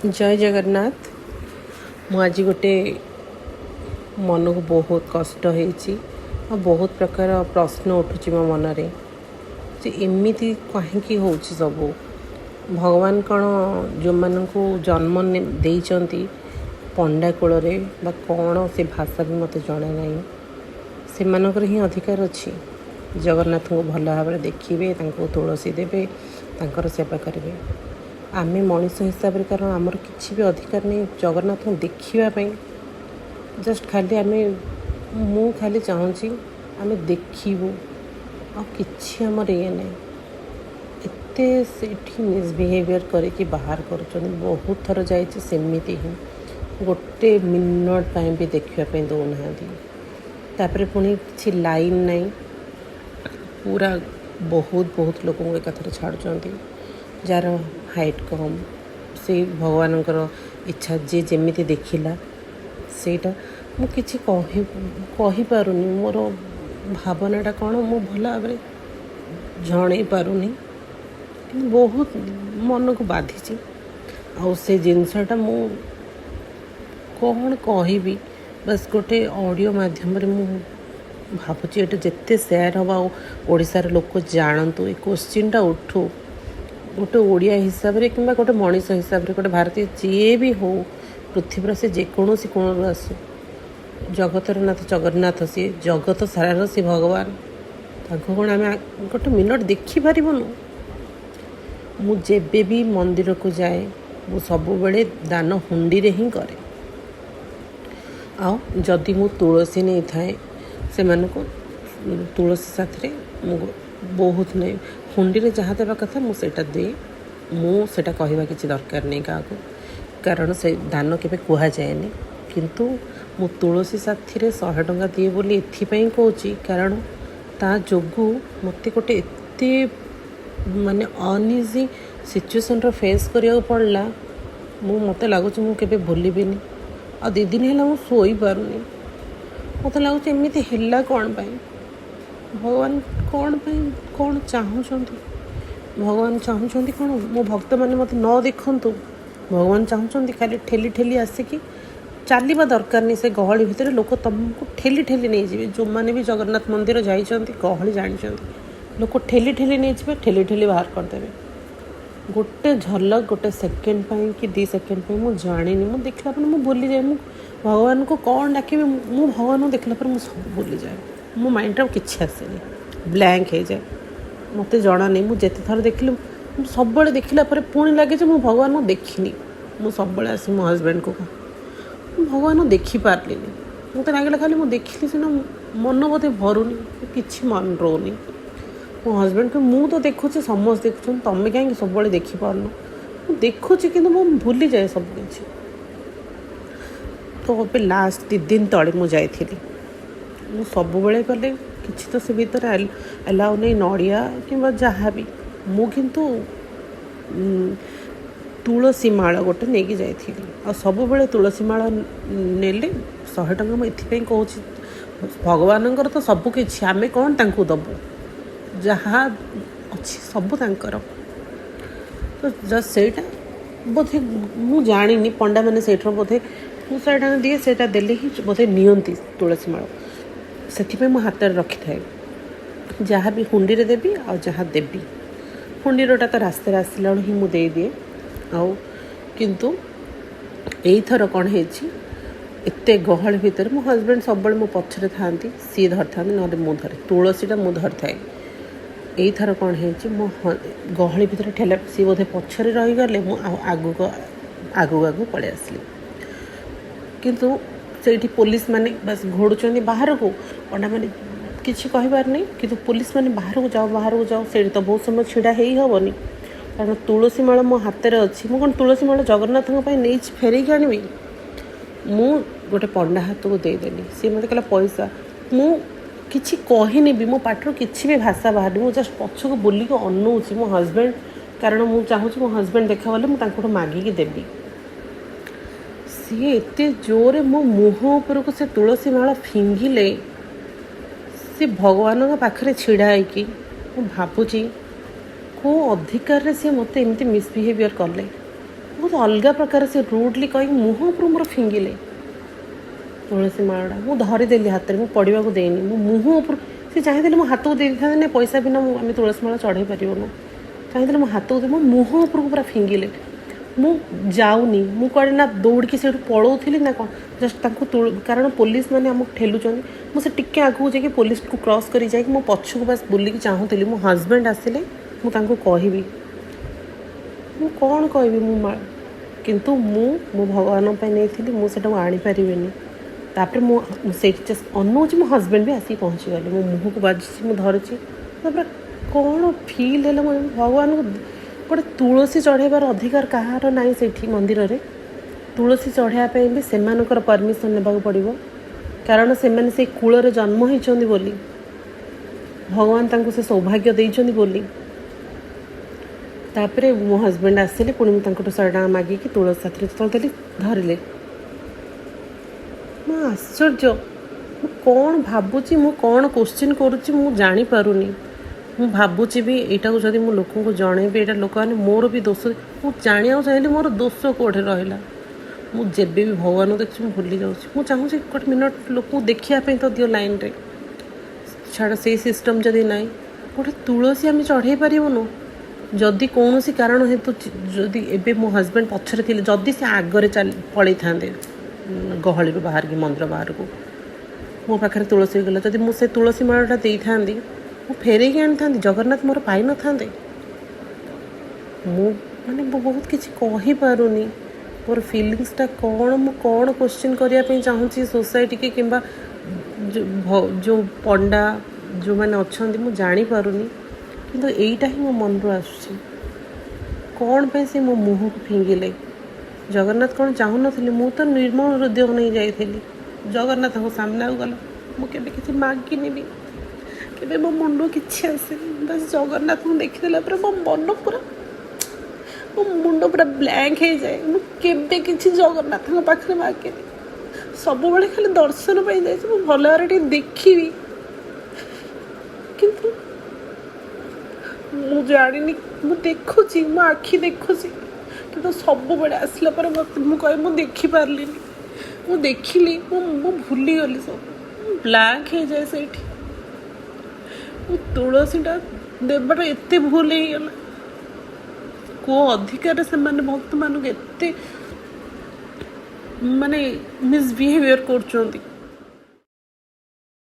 ଜୟ ଜଗନ୍ନାଥ। ମୁଁ ଆଜି ଗୋଟେ ମନକୁ ବହୁତ କଷ୍ଟ ହେଇଛି ଆଉ ବହୁତ ପ୍ରକାର ପ୍ରଶ୍ନ ଉଠୁଛି ମୋ ମନରେ ଯେ ଏମିତି କାହିଁକି ହେଉଛି ସବୁ। ଭଗବାନ କ'ଣ ଯେଉଁମାନଙ୍କୁ ଜନ୍ମ ଦେଇଛନ୍ତି ପଣ୍ଡା କୂଳରେ ବା କ'ଣ, ସେ ଭାଷା ବି ମୋତେ ଜଣା ନାହିଁ, ସେମାନଙ୍କର ହିଁ ଅଧିକାର ଅଛି ଜଗନ୍ନାଥଙ୍କୁ ଭଲ ଭାବରେ ଦେଖିବେ, ତାଙ୍କୁ ତୁଳସୀ ଦେବେ, ତାଙ୍କର ସେବା କରିବେ। ଆମେ ମଣିଷ ହିସାବରେ କାରଣ ଆମର କିଛି ବି ଅଧିକାର ନାହିଁ ଜଗନ୍ନାଥଙ୍କୁ ଦେଖିବା ପାଇଁ। ଜଷ୍ଟ ଖାଲି ଆମେ, ମୁଁ ଖାଲି ଚାହୁଁଛି ଆମେ ଦେଖିବୁ, ଆଉ କିଛି ଆମର ଇଏ ନାହିଁ। ଏତେ ସେଇଠି ମିସବିହେଭିଅର୍ କରିକି ବାହାର କରୁଛନ୍ତି। ବହୁତ ଥର ଯାଇଛି, ସେମିତି ହିଁ ଗୋଟେ ମିନିଟ୍ ପାଇଁ ବି ଦେଖିବା ପାଇଁ ଦେଉନାହାନ୍ତି। ତାପରେ ପୁଣି କିଛି ଲାଇନ୍ ନାହିଁ, ପୁରା ବହୁତ ବହୁତ ଲୋକଙ୍କୁ ଏକାଥରେ ଛାଡ଼ୁଛନ୍ତି। ଯାହାର ହାଇଟ୍ କମ୍, ସେଇ ଭଗବାନଙ୍କର ଇଚ୍ଛା, ଯିଏ ଯେମିତି ଦେଖିଲା ସେଇଟା। ମୁଁ କିଛି କହିପାରୁନି, ମୋର ଭାବନାଟା କ'ଣ ମୁଁ ଭଲ ଭାବରେ ଜଣେଇ ପାରୁନି, କିନ୍ତୁ ବହୁତ ମନକୁ ବାଧିଛି। ଆଉ ସେ ଜିନିଷଟା ମୁଁ କ'ଣ କହିବି, ବାସ୍ ଗୋଟେ ଅଡ଼ିଓ ମାଧ୍ୟମରେ ମୁଁ ଭାବୁଛି ଏଇଟା ଯେତେ ସେୟାର ହେବ ଆଉ ଓଡ଼ିଶାର ଲୋକ ଜାଣନ୍ତୁ, ଏ କୋଶ୍ଚିନ୍ଟା ଉଠୁ। ଗୋଟେ ଓଡ଼ିଆ ହିସାବରେ କିମ୍ବା ଗୋଟେ ମଣିଷ ହିସାବରେ, ଗୋଟେ ଭାରତୀୟ ଯିଏ ବି ହଉ, ପୃଥିବୀର ସେ ଯେକୌଣସି କୋଣରୁ ଆସୁ, ଜଗତର ନାଥ ଜଗନ୍ନାଥ, ସିଏ ଜଗତ ସାରାର ସିଏ ଭଗବାନ, ତାଙ୍କୁ କ'ଣ ଆମେ ଗୋଟେ ମିନିଟ୍ ଦେଖିପାରିବୁନୁ? ମୁଁ ଯେବେ ବି ମନ୍ଦିରକୁ ଯାଏ, ମୁଁ ସବୁବେଳେ ଦାନ ହୁଣ୍ଡିରେ ହିଁ କରେ। ଆଉ ଯଦି ମୁଁ ତୁଳସୀ ନେଇଥାଏ, ସେମାନଙ୍କୁ ତୁଳସୀ ସାଥିରେ ମୁଁ ବହୁତ ନେଇ ହୁଣ୍ଡିରେ ଯାହା ଦେବା କଥା ମୁଁ ସେଇଟା ଦିଏ। ମୁଁ ସେଇଟା କହିବା କିଛି ଦରକାର ନାହିଁ କାହାକୁ, କାରଣ ସେ ଦାନ କେବେ କୁହାଯାଏନି। କିନ୍ତୁ ମୁଁ ତୁଳସୀ ସାଥିରେ 100 ଟଙ୍କା ଦିଏ ବୋଲି ଏଥିପାଇଁ କହୁଛି, କାରଣ ତା ଯୋଗୁଁ ମୋତେ ଗୋଟେ ଏତେ ମାନେ ଅନଇଜି ସିଚୁଏସନ୍ର ଫେସ୍ କରିବାକୁ ପଡ଼ିଲା। ମୋତେ ଲାଗୁଛି ମୁଁ କେବେ ଭୁଲିବିନି। ଆଉ 2 ଦିନ ହେଲା ମୁଁ ଶୋଇପାରୁନି। ମୋତେ ଲାଗୁଛି ଏମିତି ହେଲା କ'ଣ ପାଇଁ, ଭଗବାନ କ'ଣ ପାଇଁ କ'ଣ ଚାହୁଁଛନ୍ତି? ଭଗବାନ ଚାହୁଁଛନ୍ତି କ'ଣ ମୋ ଭକ୍ତମାନେ ମୋତେ ନ ଦେଖନ୍ତୁ? ଭଗବାନ ଚାହୁଁଛନ୍ତି ଖାଲି ଠେଲି ଠେଲି ଆସିକି ଚାଲିବା ଦରକାର ନାହିଁ, ସେ ଗହଳି ଭିତରେ ଲୋକ ତୁମକୁ ଠେଲି ଠେଲି ନେଇଯିବେ। ଯେଉଁମାନେ ବି ଜଗନ୍ନାଥ ମନ୍ଦିର ଯାଇଛନ୍ତି, ଗହଳି ଜାଣିଛନ୍ତି, ଲୋକ ଠେଲି ଠେଲି ନେଇଯିବେ, ଠେଲି ଠେଲି ବାହାର କରିଦେବେ। ଗୋଟେ ଝଲକ, ଗୋଟେ ସେକେଣ୍ଡ ପାଇଁ କି 2 ସେକେଣ୍ଡ ପାଇଁ, ମୁଁ ଜାଣିନି, ମୁଁ ଦେଖିଲା ପରେ ମୁଁ ଭୁଲିଯାଏ। ମୁଁ ଭଗବାନଙ୍କୁ କ'ଣ ଡାକିବି? ମୁଁ ଭଗବାନଙ୍କୁ ଦେଖିଲା ପରେ ମୁଁ ସବୁ ଭୁଲିଯାଏ। ମୋ ମାଇଣ୍ଡରେ ଆଉ କିଛି ଆସେନି, ବ୍ଲାଙ୍କ ହେଇଯାଏ। ମୋତେ ଜଣା ନାହିଁ, ମୁଁ ଯେତେ ଥର ଦେଖିଲି, ମୁଁ ସବୁବେଳେ ଦେଖିଲା ପରେ ପୁଣି ଲାଗେ ଯେ ମୁଁ ଭଗବାନଙ୍କୁ ଦେଖିନି। ମୁଁ ସବୁବେଳେ ଆସି ମୋ ହଜବେଣ୍ଡକୁ କହେ, ମୁଁ ଭଗବାନଙ୍କୁ ଦେଖିପାରିଲିନି, ମୋତେ ଲାଗିଲା ଖାଲି ମୁଁ ଦେଖିଲି ସିନା, ମନ ବୋଧେ ଭରୁନି, କିଛି ମନ ରହୁନି। ମୋ ହଜବେଣ୍ଡ, ମୁଁ ତ ଦେଖୁଛି, ସମସ୍ତେ ଦେଖୁଛନ୍ତି, ତମେ କାହିଁକି ସବୁବେଳେ ଦେଖିପାରୁନ? ମୁଁ ଦେଖୁଛି, କିନ୍ତୁ ମୁଁ ଭୁଲିଯାଏ ସବୁ କିଛି। ତ ଏବେ ଲାଷ୍ଟ 2 ଦିନ ତଳେ ମୁଁ ଯାଇଥିଲି। ମୁଁ ସବୁବେଳେ ଗଲେ କିଛି ତ ସେ ଭିତରେ ଆଲାଉ ନେଇ ନଡ଼ିଆ କିମ୍ବା ଯାହା ବି। ମୁଁ କିନ୍ତୁ ତୁଳସୀ ମାଳ ଗୋଟେ ନେଇକି ଯାଇଥିଲି। ଆଉ ସବୁବେଳେ ତୁଳସୀ ମାଳ ନେଲେ 100 ଟଙ୍କା। ମୁଁ ଏଥିପାଇଁ କହୁଛି, ଭଗବାନଙ୍କର ତ ସବୁ କିଛି, ଆମେ କ'ଣ ତାଙ୍କୁ ଦେବୁ? ଯାହା ଅଛି ସବୁ ତାଙ୍କର। ତ ଜଷ୍ଟ ସେଇଟା ବୋଧେ ମୁଁ ଜାଣିନି, ପଣ୍ଡାମାନେ ସେଇଠାରୁ ବୋଧେ ମୁଁ 100 ଟଙ୍କା ଦିଏ, ସେଇଟା ଦେଲେ ହିଁ ବୋଧେ ନିଅନ୍ତି ତୁଳସୀ ମାଳ। ସେଥିପାଇଁ ମୁଁ ହାତରେ ରଖିଥାଏ, ଯାହା ବି ହୁଣ୍ଡିରେ ଦେବି ଆଉ ଯାହା ଦେବି। ହୁଣ୍ଡିରଟା ତ ରାସ୍ତାରେ ଆସିଲା ବେଳୁ ହିଁ ମୁଁ ଦେଇଦିଏ। ଆଉ କିନ୍ତୁ ଏଇଥର କ'ଣ ହେଇଛି, ଏତେ ଗହଳି ଭିତରେ ମୋ ହଜବେଣ୍ଡ ସବୁବେଳେ ମୋ ପଛରେ ଥାଆନ୍ତି, ସିଏ ଧରିଥାନ୍ତି, ନହେଲେ ମୁଁ ଧରେ ତୁଳସୀଟା, ମୁଁ ଧରିଥାଏ। ଏଇଥର କ'ଣ ହେଇଛି, ମୋ ଗହଳି ଭିତରେ ଠେଲା, ସିଏ ବୋଧେ ପଛରେ ରହିଗଲେ, ମୁଁ ଆଉ ଆଗକୁ ଆଗକୁ ଆଗକୁ ପଳେଇ ଆସିଲି। କିନ୍ତୁ ସେଇଠି ପୋଲିସ ମାନେ ବାସ୍ ଘୋଡ଼ୁଛନ୍ତି ବାହାରକୁ। ପଣ୍ଡାମାନେ କିଛି କହିବାର ନାହିଁ, କିନ୍ତୁ ପୋଲିସ ମାନେ ବାହାରକୁ ଯାଅ, ବାହାରକୁ ଯାଅ। ସେଇଠି ତ ବହୁତ ସମୟ ଛିଡ଼ା ହେଇ ହେବନି, କାରଣ ତୁଳସୀ ମାଳ ମୋ ହାତରେ ଅଛି। ମୁଁ କ'ଣ ତୁଳସୀ ମାଳ ଜଗନ୍ନାଥଙ୍କ ପାଇଁ ନେଇଛି ଫେରେଇକି ଆଣିବି? ମୁଁ ଗୋଟେ ପଣ୍ଡା ହାତକୁ ଦେଇଦେଲି। ସିଏ ମୋତେ କହିଲା ପଇସା। ମୁଁ କିଛି କହିନି ବି, ମୋ ପାଟିରୁ କିଛି ବି ଭାଷା ବାହାରିନି। ମୁଁ ଜଷ୍ଟ ପଛକୁ ବୁଲିକି ଅନଉଛି ମୋ ହଜବେଣ୍ଡ, କାରଣ ମୁଁ ଚାହୁଁଛି ମୋ ହଜବେଣ୍ଡ ଦେଖାଗଲେ ମୁଁ ତାଙ୍କଠୁ ମାଗିକି ଦେବି। ସିଏ ଏତେ ଜୋରରେ ମୋ ମୁହଁ ଉପରକୁ ସେ ତୁଳସୀ ମାଳ ଫିଙ୍ଗିଲେ, ସେ ଭଗବାନଙ୍କ ପାଖରେ ଛିଡ଼ା ହେଇକି ମୁଁ ଭାବୁଛି କେଉଁ ଅଧିକାରରେ ସିଏ ମୋତେ ଏମିତି ମିସବିହେଭିଅର୍ କଲେ। ମୁଁ ବହୁତ ଅଲଗା ପ୍ରକାର ସେ ରୁଡ଼ଲି କହିକି ମୁହଁ ଉପରୁ ମୋର ଫିଙ୍ଗିଲେ ତୁଳସୀ ମାଳଟା। ମୁଁ ଧରିଦେଲି ହାତରେ, ମୁଁ ପଡ଼ିବାକୁ ଦେଇନି। ମୁଁ ମୁହଁ ଉପରୁ, ସେ ଚାହିଁଥିଲେ ମୋ ହାତକୁ ଦେଇ ଦେଇଥାନ୍ତେ ନା, ପଇସା ବିନା ମୁଁ ଆମେ ତୁଳସୀ ମାଳ ଚଢ଼େଇ ପାରିବୁନୁ। ଚାହିଁଥିଲେ ମୋ ହାତକୁ ଦେଇ, ମୋ ମୁହଁ ଉପରକୁ ପୁରା ଫିଙ୍ଗିଲେ। ମୁଁ ଯାଉନି, ମୁଁ କୁଆଡ଼େ ନା ଦୌଡ଼ିକି ସେଇଠୁ ପଳାଉଥିଲି ନା କ'ଣ, ଜଷ୍ଟ ତାଙ୍କୁ, କାରଣ ପୋଲିସ ମାନେ ଆମକୁ ଠେଲୁଛନ୍ତି। ମୁଁ ସେ ଟିକେ ଆଗକୁ ଯାଇକି ପୋଲିସକୁ କ୍ରସ୍ କରି ଯାଇକି ମୋ ପଛକୁ ବାସ୍ ବୁଲିକି ଚାହୁଁଥିଲି, ମୋ ହଜବେଣ୍ଡ ଆସିଲେ ମୁଁ ତାଙ୍କୁ କହିବି। ମୁଁ କ'ଣ କହିବି? ମୁଁ କିନ୍ତୁ ମୁଁ ମୋ ଭଗବାନଙ୍କ ପାଇଁ ନେଇଥିଲି, ମୁଁ ସେଟାକୁ ଆଣିପାରିବିନି। ତାପରେ ମୁଁ ସେଇଠି ଜଷ୍ଟ ଅନଉଛି, ମୋ ହଜବେଣ୍ଡ ବି ଆସିକି ପହଞ୍ଚିଗଲେ। ମୋ ମୁହଁକୁ ବାଜୁଛି, ମୁଁ ଧରିଛି। ତାପରେ କ'ଣ ଫିଲ୍ ହେଲା, ମୁଁ ଭଗବାନଙ୍କୁ ଗୋଟେ ତୁଳସୀ ଚଢ଼େଇବାର ଅଧିକାର କାହାର ନାହିଁ ସେଇଠି ମନ୍ଦିରରେ। ତୁଳସୀ ଚଢ଼େଇବା ପାଇଁ ବି ସେମାନଙ୍କର ପରମିସନ୍ ନେବାକୁ ପଡ଼ିବ, କାରଣ ସେମାନେ ସେଇ କୂଳରେ ଜନ୍ମ ହେଇଛନ୍ତି ବୋଲି, ଭଗବାନ ତାଙ୍କୁ ସେ ସୌଭାଗ୍ୟ ଦେଇଛନ୍ତି ବୋଲି। ତାପରେ ମୋ ହଜବେଣ୍ଡ ଆସିଲେ, ପୁଣି ମୁଁ ତାଙ୍କଠୁ 100 ଟଙ୍କା ମାଗିକି ତୁଳସୀ ସାଥିରେ ଯେତେବେଳେ ଦେଲି, ଧରିଲେ। ମୁଁ ଆଶ୍ଚର୍ଯ୍ୟ, ମୁଁ କ'ଣ ଭାବୁଛି, ମୁଁ କ'ଣ କୋଶ୍ଚିନ୍ କରୁଛି, ମୁଁ ଜାଣିପାରୁନି। ମୁଁ ଭାବୁଛି ବି ଏଇଟାକୁ ଯଦି ମୁଁ ଲୋକଙ୍କୁ ଜଣେଇବି, ଏଇଟା ଲୋକମାନେ ମୋର ବି ଦୋଷ। ମୁଁ ଜାଣିବାକୁ ଚାହିଁଲି ମୋର ଦୋଷ କେଉଁଠି ରହିଲା। ମୁଁ ଯେବେ ବି ଭଗବାନଙ୍କୁ ଦେଖୁଛି, ମୁଁ ଭୁଲି ଯାଉଛି। ମୁଁ ଚାହୁଁଛି ଗୋଟେ ମିନିଟ୍ ଲୋକଙ୍କୁ ଦେଖିବା ପାଇଁ ତ ଦିଅ ଲାଇନ୍ରେ। ଛାଡ଼, ସେଇ ସିଷ୍ଟମ୍ ଯଦି ନାହିଁ, ଗୋଟେ ତୁଳସୀ ଆମେ ଚଢ଼େଇ ପାରିବୁନୁ? ଯଦି କୌଣସି କାରଣ ହେତୁ, ଯଦି ଏବେ ମୋ ହଜବେଣ୍ଡ ପଛରେ ଥିଲେ, ଯଦି ସେ ଆଗରେ ଚାଲି ପଳେଇଥାନ୍ତେ ଗହଳିରୁ ବାହାରିକି ମନ୍ଦିର ବାହାରକୁ, ମୋ ପାଖରେ ତୁଳସୀ ଗଲା, ଯଦି ମୁଁ ସେ ତୁଳସୀ ମାଳଟା ଦେଇଥାନ୍ତି, ମୁଁ ଫେରେଇକି ଆଣିଥାନ୍ତି, ଜଗନ୍ନାଥ ମୋର ପାଇନଥାନ୍ତେ? ମୁଁ ମାନେ ମୁଁ ବହୁତ କିଛି କହିପାରୁନି। ମୋର ଫିଲିଙ୍ଗସଟା କ'ଣ, ମୁଁ କ'ଣ କୋଶ୍ଚିନ୍ କରିବା ପାଇଁ ଚାହୁଁଛି ସୋସାଇଟିକି କିମ୍ବା ଯେଉଁ ପଣ୍ଡା ଯେଉଁମାନେ ଅଛନ୍ତି, ମୁଁ ଜାଣିପାରୁନି। କିନ୍ତୁ ଏଇଟା ହିଁ ମୋ ମନରୁ ଆସୁଛି, କ'ଣ ପାଇଁ ସେ ମୋ ମୁହଁକୁ ଫିଙ୍ଗିଲେ? ଜଗନ୍ନାଥ କ'ଣ ଚାହୁଁନଥିଲେ? ମୁଁ ତ ନିର୍ମଳ ହୃଦୟ ନେଇ ଯାଇଥିଲି ଜଗନ୍ନାଥଙ୍କ ସାମ୍ନାକୁ ଗଲା। ମୁଁ କେବେ କିଛି ମାଗିନି ବି, କେବେ ମୋ ମୁଣ୍ଡ କିଛି ଆସିନି। ବାସ୍ ଜଗନ୍ନାଥଙ୍କୁ ଦେଖିଦେଲା ପରେ ମୋ ମନ ପୁରା, ମୋ ମୁଣ୍ଡ ପୁରା ବ୍ଲାଙ୍କ ହେଇଯାଏ। ମୁଁ କେବେ କିଛି ଜଗନ୍ନାଥଙ୍କ ପାଖରେ ମାଗିନି, ସବୁବେଳେ ଖାଲି ଦର୍ଶନ ପାଇଁ ଯାଇଛି, ମୁଁ ଭଲ ଭାବରେ ଟିକେ ଦେଖିବି। କିନ୍ତୁ ମୁଁ ଜାଣିନି, ମୁଁ ଦେଖୁଛି, ମୋ ଆଖି ଦେଖୁଛି, କିନ୍ତୁ ସବୁବେଳେ ଆସିଲା ପରେ ମୋତେ ମୁଁ କହେ ମୁଁ ଦେଖିପାରିଲିନି। ମୁଁ ଦେଖିଲି, ମୁଁ ଭୁଲିଗଲି ସବୁ, ବ୍ଲାଙ୍କ ହେଇଯାଏ ସେଇଠି। ମୁଁ ତୁଳସୀଟା ଦେବାଟା ଏତେ ଭୁଲ ହେଇଗଲା। କେଉଁ ଅଧିକାରରେ ସେମାନେ ଭକ୍ତମାନଙ୍କୁ ଏତେ ମାନେ ମିସବିହେଭିଅର କରୁଛନ୍ତି?